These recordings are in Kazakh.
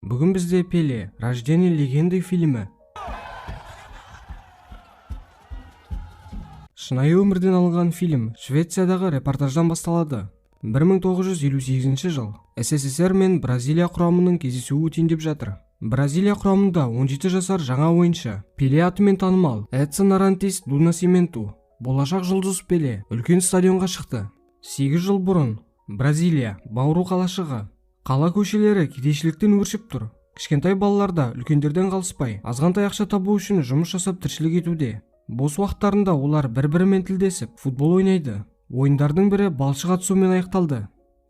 Бүгін бізде «Пеле. Рождение легенды» фильмі. Шынайы өмірден алынған фильм Швециядағы репортаждан басталады. 1958 жыл. СССР мен Бразилия құрамының кездесуі өтейін деп жатыр. Бразилия құрамында 17 жасар жаңа ойыншы, Пеле атымен танымал Эдсон Арантис ду Насименту. Болашақ жұлдыз Пеле үлкен стадионға шықты. 8 жыл бұрын. Бразилия, Бауру қалашығы. Қала көшелері кедейшіліктен өршіп тұр. Кішкентай балалар да үлкендерден қалыспай, азғантай ақша табу үшін жұмыс жасап тіршілік етуде. Бос уақыттарында олар бір-бірімен тілдесіп, футбол ойнайды. Ойындардың бірі балшық атысумен аяқталды.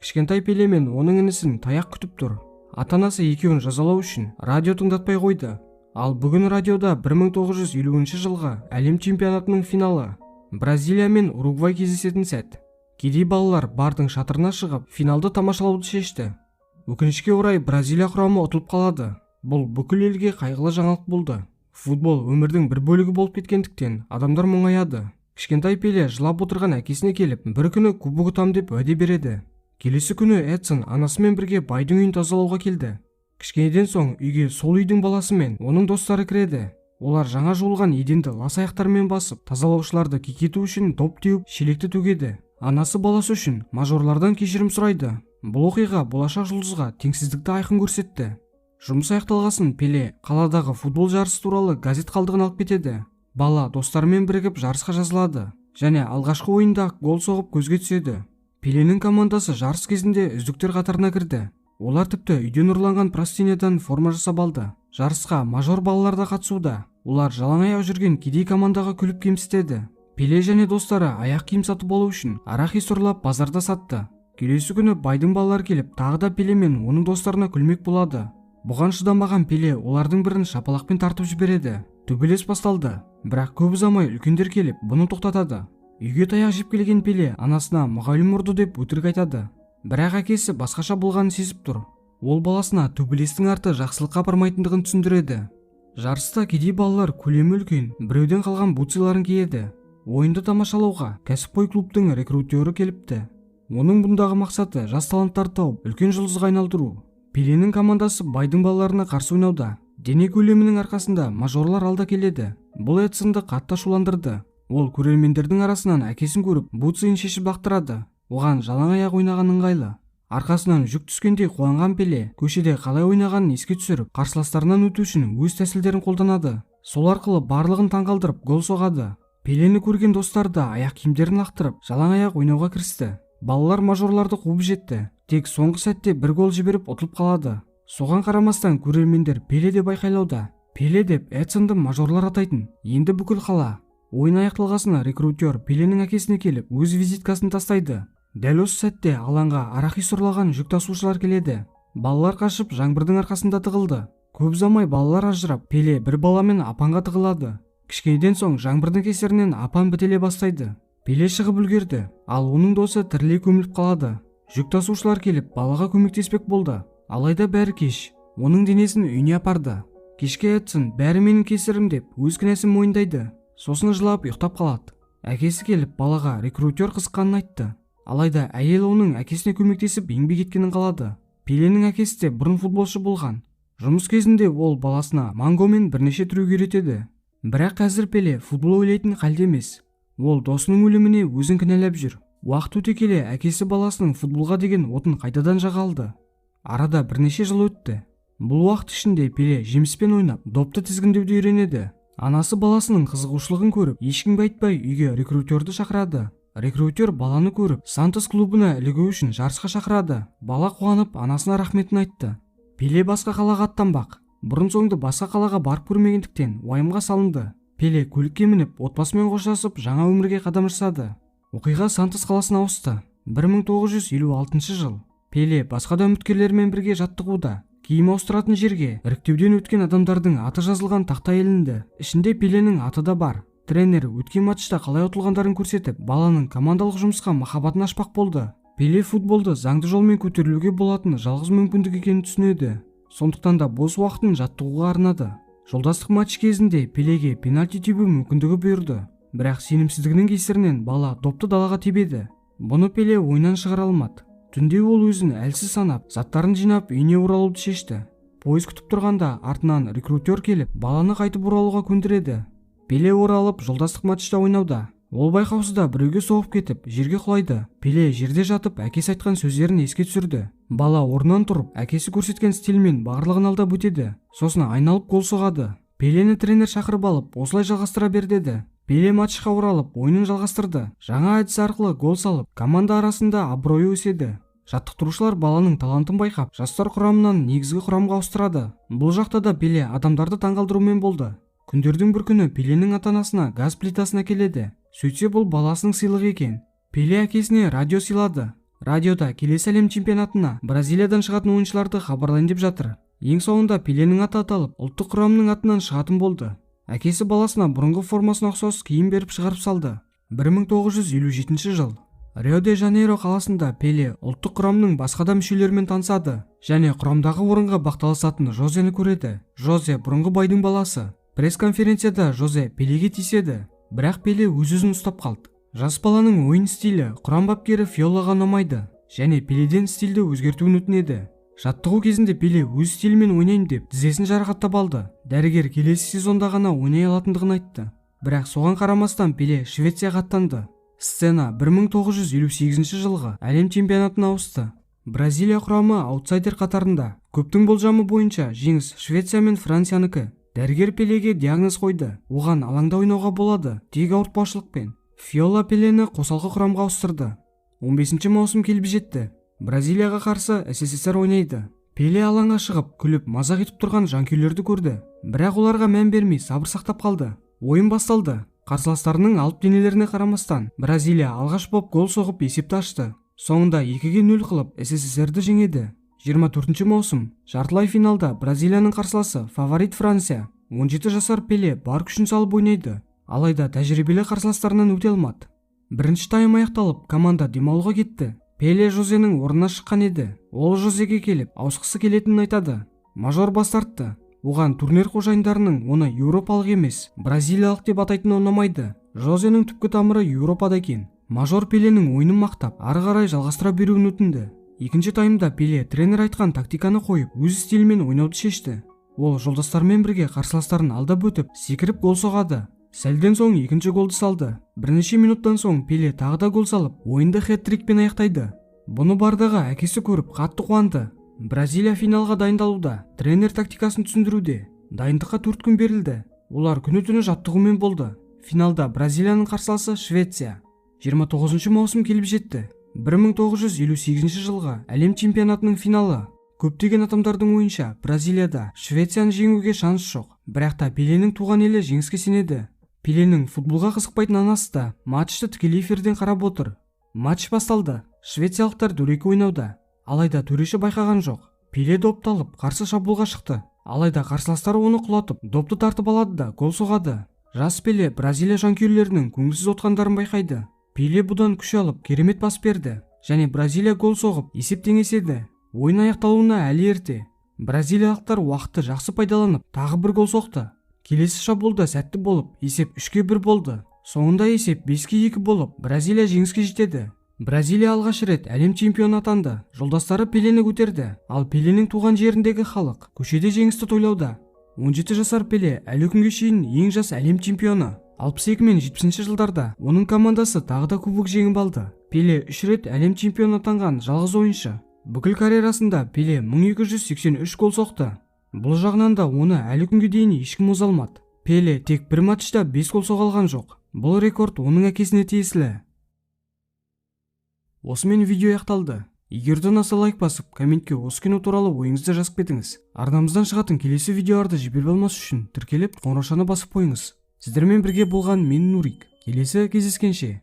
Кішкентай Пеле мен оның інісін таяқ күтіп тұр. Ата-анасы екеуін жазалау үшін радио тыңдатпай қойды. Ал бүгін радиода 1950 жылғы әлем чемпионатының финалы. Бразилия мен Уругвай кездесетін сәт. Кедей балалар бардың шатырына шығып, финалды тамашалауды шешті. Өкінішке орай, Бразилия құрамы ұтылып қалады. Бұл бүкіл елге қайғылы жаңалық болды. Футбол өмірдің бір бөлігі болып кеткендіктен адамдар мұңаяды. Кішкентай Пеле жылап отырған әкесіне келіп, бір күні кубок ұтам деп уәде береді. Келесі күні Эдсон анасымен бірге байдың үйін тазалауға келді. Кішкенеден соң үйге сол үйдің баласы мен оның достары кіреді. Олар жаңа жуылған еденді лас аяқтарымен басып, тазалаушыларды кекету үшін доп теуіп, шелекті төгеді. Анасы баласы үшін мажорлардан кешірім сұрайды. Бұл оқиға болашақ жұлдызға теңсіздікті айқын көрсетті. Жұмыс аяқталғасын Пеле қаладағы футбол жарысы туралы газет қалдығын алып кетеді. Бала достарымен бірігіп жарысқа жазылады және алғашқы ойында гол соғып көзге түседі. Пеленің командасы жарыс кезінде үздіктер қатарына кірді. Олар тіпті үйден ұрланған простынядан форма жасап алды. Жарысқа мажор балалар да қатысуда. Олар жалаң аяқ жүрген кедей командаға күліп кемсітеді. Пеле және достары аяқ киім сатып алу үшін арахис ұрлап базарда сатты. Келесі күні байдың балалары келіп, тағы да Пеле мен оның достарына күлмек болады. Бұған шыдамаған Пеле олардың бірін шапалақпен тартып жібереді. Төбелес басталды, бірақ көп ұзамай үлкендер келіп, бұны тоқтатады. Үйге таяқ жеп келген Пеле анасына мұғалім ұрды деп өтірік айтады. Бірақ әкесі басқаша болғанын сезіп тұр. Ол баласына төбелестің арты жақсылыққа апармайтындығын түсіндіреді. Жарыста кедей балалар көлемі үлкен, біреуден қалған бутсиларын киеді. Ойынды тамашалауға кәсіпқой клубтың рекрутері келіпті. Оның бұндағы мақсаты жас таланттарды тауып, үлкен жұлдызға айналдыру. Пеленің командасы байдың балаларына қарсы ойнауда. Дене көлемінің арқасында мажорлар алда келеді. Бұл Эдсонды қатты ашуландырды. Ол көрермендердің арасынан әкесін көріп, бутсыйын шешіп лақтырады. Оған жалаң аяқ ойнаған ыңғайлы. Арқасынан жүк түскендей қуанған Пеле көшеде қалай ойнағанын еске түсіріп, қарсыластарынан өту үшін өз тәсілдерін қолданады. Сол арқылы барлығын таңғалдырып гол соғады. Пелені көрген достары да аяқ киімдерін лақтырып, жалаң аяқ ойнауға кірісті. Балалар мажорларды қуып жетті. Тек соңғы сәтте бір гол жіберіп ұтылып қалады. Соған қарамастан көрермендер Пеле деп айқайлауда. Пеле деп Эдсонды мажорлар атайтын. Енді бүкіл қала. Ойын аяқталғасын рекрутер Пеленің әкесіне келіп, өз визиткасын тастайды. Дәл осы сәтте алаңға арахис ұрлаған жүк тасушылар келеді. Балалар қашып жаңбырдың арқасында тығылды. Көп ұзамай балалар ажырап, Пеле бір баламен апанға тығылады. Кішкенеден соң жаңбырдың кесірінен апан бітеле бастайды. Пеле шығып үлгерді, ал оның досы тірілей көміліп қалады. Жүк тасушылар келіп балаға көмектеспек болды. Алайда бәрі кеш. Оның денесін үйіне апарды. Кешке Эдсон бәрі менің кесірім деп өз кінәсін мойындайды. Сосын жылап ұйықтап қалады. Әкесі келіп балаға рекрутер қызыққанын айтты. Алайда әйел оның әкесіне көмектесіп еңбек еткенін қалады. Пеленің әкесі де бұрын футболшы болған. Жұмыс кезінде ол баласына мангомен бірнеше трюк үйретеді. Бірақ қазір Пеле футбол ойлайтын халде емес. Ол досының өліміне өзін кінәлап жүр. Уақыт өте келе әкесі баласының футболға деген отын қайтадан жаға алды. Арада бірнеше жыл өтті. Бұл уақыт ішінде Пеле жеміспен ойнап, допты тізгіндеуді үйренеді. Анасы баласының қызығушылығын көріп, ешкімге айтпай үйге рекрутерді шақырады. Рекрутер баланы көріп, Сантос клубына ілігу үшін жарысқа шақырады. Бала қуанып, анасына рахметін айтты. Пеле басқа қалаға аттанбақ. Бұрын соңды басқа қалаға барып көрмегендіктен уайымға салынды. Пеле көлікке мініп, отбасымен қоштасып, жаңа өмірге қадам жасады. Оқиға Сантос қаласына ауысты. 1956 жыл. Пеле басқа да үміткерлермен бірге жаттығуда. Киім ауыстыратын жерге іріктеуден өткен адамдардың аты жазылған тақта ілінді. Ішінде Пеленің аты да бар. Тренер өткен матчта қалай ұтылғандарын көрсетіп, баланың командалық жұмысқа махаббатын ашпақ болды. Пеле футболды заңды жолмен көтерілуге болатын жалғыз мүмкіндік екенін түсінеді. Сондықтан да бос уақытын жаттығуға арнады. Жолдастық матч кезінде Пелеге пенальти тебу мүмкіндігі бұйырды. Бірақ сенімсіздігінің кесірінен бала допты далаға тебеді. Бұны Пеле ойыннан шығара алмады. Түнде ол өзін әлсіз санап, заттарын жинап үйіне оралуды шешті. Пойыз күтіп тұрғанда артынан рекрутер келіп, баланы қайтып оралуға көндіреді. Пеле оралып, жолдастық матчта ойнауда. Ол байқаусызда біреуге соғып кетіп, жерге құлайды. Пеле жерде жатып, әкесі айтқан сөздерін еске түсірді. Бала орнынан тұрып, әкесі көрсеткен стильмен барлығын алдап өтеді. Сосын айналып гол соғады. Пелені тренер шақырып алып, осылай жалғастыра бер деді. Пеле матчқа оралып, ойынын жалғастырды. Жаңа әдіс арқылы гол салып, команда арасында абыройы өседі. Жаттықтырушылар баланың талантын байқап, жастар құрамынан негізгі құрамға ауыстырады. Бұл жақта да Пеле адамдарды таңғалдырумен болды. Күндердің бір күні Пеленің ата-анасына газ плитасын әкеледі. Сөйтсе, бұл баласының сыйлығы екен. Пеле әкесіне радио сыйлады. Радиода келесі әлем чемпионатына Бразилиядан шығатын ойыншыларды хабарлайын деп жатыр. Ең соңында Пеленің аты аталып, ұлттық құрамның атынан шығатын болды. Әкесі баласына бұрынғы формасына ұқсас киім беріп шығарып салды. 1957 жыл. Рио-де-Жанейро қаласында Пеле ұлттық құрамның басқа да мүшелерімен танысады және құрамдағы орынға бақталасатын Жозені көреді. Жозе бұрынғы байдың баласы. Пресс-конференцияда Жозе Пелеге тиіседі, бірақ Пеле өз-өзін ұстап қалды. Жас баланың ойын стилі құрам бапкері Фиолаға ұнамайды және Пеледен стильді өзгертуін өтінеді. Жаттығу кезінде Пеле өз стилімен ойнаймын деп тізесін жарақаттап алды. Дәрігер келесі сезонда ғана ойнай алатындығын айтты. Бірақ соған қарамастан Пеле Швецияға аттанды. Сцена 1958 жылғы әлем чемпионатына ауысты. Бразилия құрамы аутсайдер қатарында. Көптің болжамы бойынша жеңіс Швеция мен Франциянікі. Дәрігер Пелеге диагноз қойды. Оған алаңда ойнауға болады, тек ауыртпашылықпен. Фиола Пелені қосалқы құрамға ауыстырды. 15 маусым келіп жетті. Бразилияға қарсы СССР ойнайды. Пеле алаңға шығып, күліп, мазақ етіп тұрған жанкүйерлерді көрді. Бірақ оларға мән бермей сабыр сақтап қалды. Ойын басталды. Қарсыластарының алып денелеріне қарамастан, Бразилия алғаш боп гол соғып есепті ашты. Соңында 2-0 қылып СССРді жеңеді. 24 маусым. Жартылай финалда Бразилияның қарсыласы фаворит Франция. 17 жасар Пеле бар күшін салып ойнайды. Алайда тәжірибелі қарсыластарынан өте алмады. Бірінші тайм аяқталып, команда демалуға кетті. Пеле Жозенің орнына шыққан еді. Ол Жозеге келіп, ауысқысы келетінін айтады. Мажор бас тартты. Оған турнир қожайындарының оны еуропалық емес, бразилиялық деп атайтыны ұнамайды. Жозенің түпкі тамыры Еуропада екен. Мажор Пеленің ойынын мақтап, ары қарай жалғастыра беруін өтінді. Екінші таймда Пеле тренер айтқан тактиканы қойып, өз стилімен ойнауды шешті. Ол жолдастарымен бірге қарсыластарын алдап өтіп, секіріп гол соғады. Сәлден соң екінші голды салды. Бірнеше минуттан соң Пеле тағы да гол салып, ойынды хет-трикпен аяқтайды. Бұны бардағы әкесі көріп қатты қуанды. Бразилия финалға дайындалуда. Тренер тактикасын түсіндіруде. Дайындыққа 4 күн берілді. Олар күні-түні жаттығумен болды. Финалда Бразилияның қарсыласы Швеция. 29 маусым келіп жетті. 1958 жылғы әлем чемпионатының финалы. Көптеген адамдардың ойынша Бразилияда Швецияны жеңуге шанс жоқ. Бірақ та Пеленің туған елі жеңіске сенеді. Пеленің футболға қызықпайтын анасы да матчты тікелей эфирден қарап отыр. Матч басталды. Швециялықтар дөрекі ойнауда. Алайда төреші байқаған жоқ. Пеле допты алып, қарсы шабуылға шықты. Алайда қарсыластары оны құлатып, допты тартып алады да гол соғады. Жас Пеле Бразилия жанкүйерлерінің көңілсіз отқандарын байқайды. Пеле бұдан күш алып, керемет пас берді. Және Бразилия гол соғып, есеп теңеседі. Ойын аяқталуына әлі ерте. Бразилиялықтар уақытты жақсы пайдаланып, тағы бір гол соқты. Келесі шабуылда сәтті болып, есеп 3-1 болды. Соңында есеп 5-2 болып, Бразилия жеңіске жетеді. Бразилия алғаш рет әлем чемпионы атанды. Жолдастары Пелені көтерді. Ал Пеленің туған жеріндегі халық көшеде жеңісті тойлауда. 17 жасар Пеле әлі күнге шейін ең жас әлем чемпионы. 62 мен 70 жылдарда оның командасы тағы да кубок жеңіп алды. Пеле 3 рет әлем чемпионы атанған жалғыз ойыншы. Бүкіл карьерасында Пеле 1283 гол соқты. Бұл жағынан да оны әлі күнге дейін ешкім оза алмады. Пеле тек бір матчта 5 гол соға алған жоқ. Бұл рекорд оның әкесіне тиесілі. Осымен видео аяқталды. Егер де ұнаса лайк басып, комментке осы кино туралы ойыңызды жазып кетіңіз. Арнамыздан шығатын келесі видеоларды жіберіп алмас үшін тіркеліп, қоңыраушаны басып қойыңыз. Сіздермен бірге болған мен Нурик. Келесі кездескенше.